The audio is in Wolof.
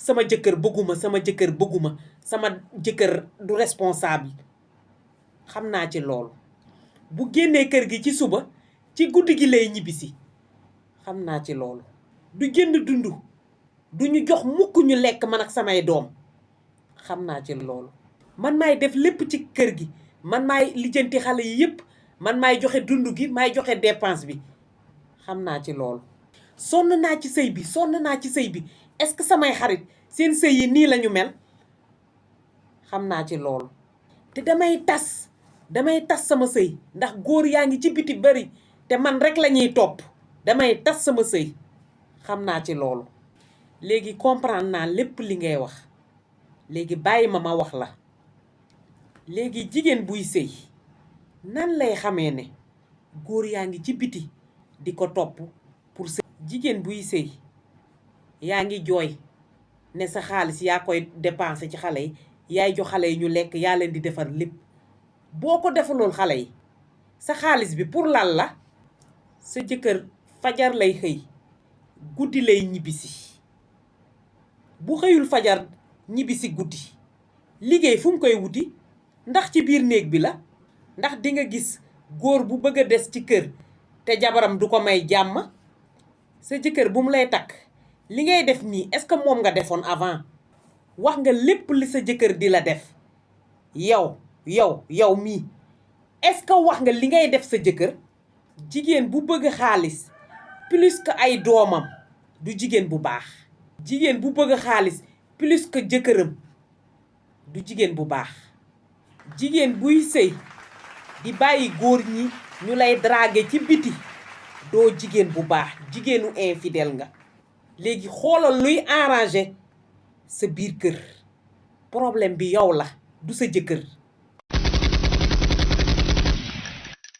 sama jëkkër bëgguma sama jëkkër bëgguma sama jëkkër du responsable xam naa ci loolu bu génnee kër gi ci suba ci guddi gi lay ñibbisi xam naa ci loolu du jënd dundu du ñu jox mukk ñu lekk man ak samay doom xam naa ci loolu man maay def lépp ci kër gi man maay lijjanti xale yi yépp man maay joxe dund gi maay joxe dépense bi xam naa ci loolu sonn naa ci sëy bi sonn naa ci sëy bi est-ce que samay xarit seen sëy yi nii lañu mel xam naa ci loolu te damay tas sama sëy ndax góor yaa ngi ci biti bari te man rek la ñuy topp damay tas sama sëy xam naa ci loolu léegi comprendre naa lépp li ngay wax léegi bàyyi ma wax la léegi jigéen buy sëy nan lay xamee ne góor yaa ngi ci biti di ko topp pour sëy jigéen buy sëy yaa ngi jooy ne sa xaalis yaa koy dépensé ci xale yi yaay jox xale yi ñu lekk yaa leen di defar lépp boo ko defalool xale yi sa xaalis bi pour lan la sa jëkkër fajar lay xëy guddi lay ñibbisi bu xëyul fajar ñibbisi guddi liggéey fu mu koy wuti ndax ci biir néeg bi la ndax di nga gis góor bu bëgg a des ci kër te jabaram du ko may jàmm sa jëkkër bu mu lay takk li ngay def nii est-ce que moom nga defoon avant wax nga lépp li sa jëkkër di la def yow mii est-ce que wax nga li ngay def sa jëkkër jigéen bu bëgg xaalis plus que ay doomam du jigéen bu baax jigéen bu bëgg xaalis plus que jëkkëram du jigéen bu baax jigéen buy sëy di bàyyi góor ñi ñu lay draguer ci biti doo jigéen bu baax jigéenu infidèle nga léegi xoolal luy arranger sa biir kër problème bi yow la du sa jëkkër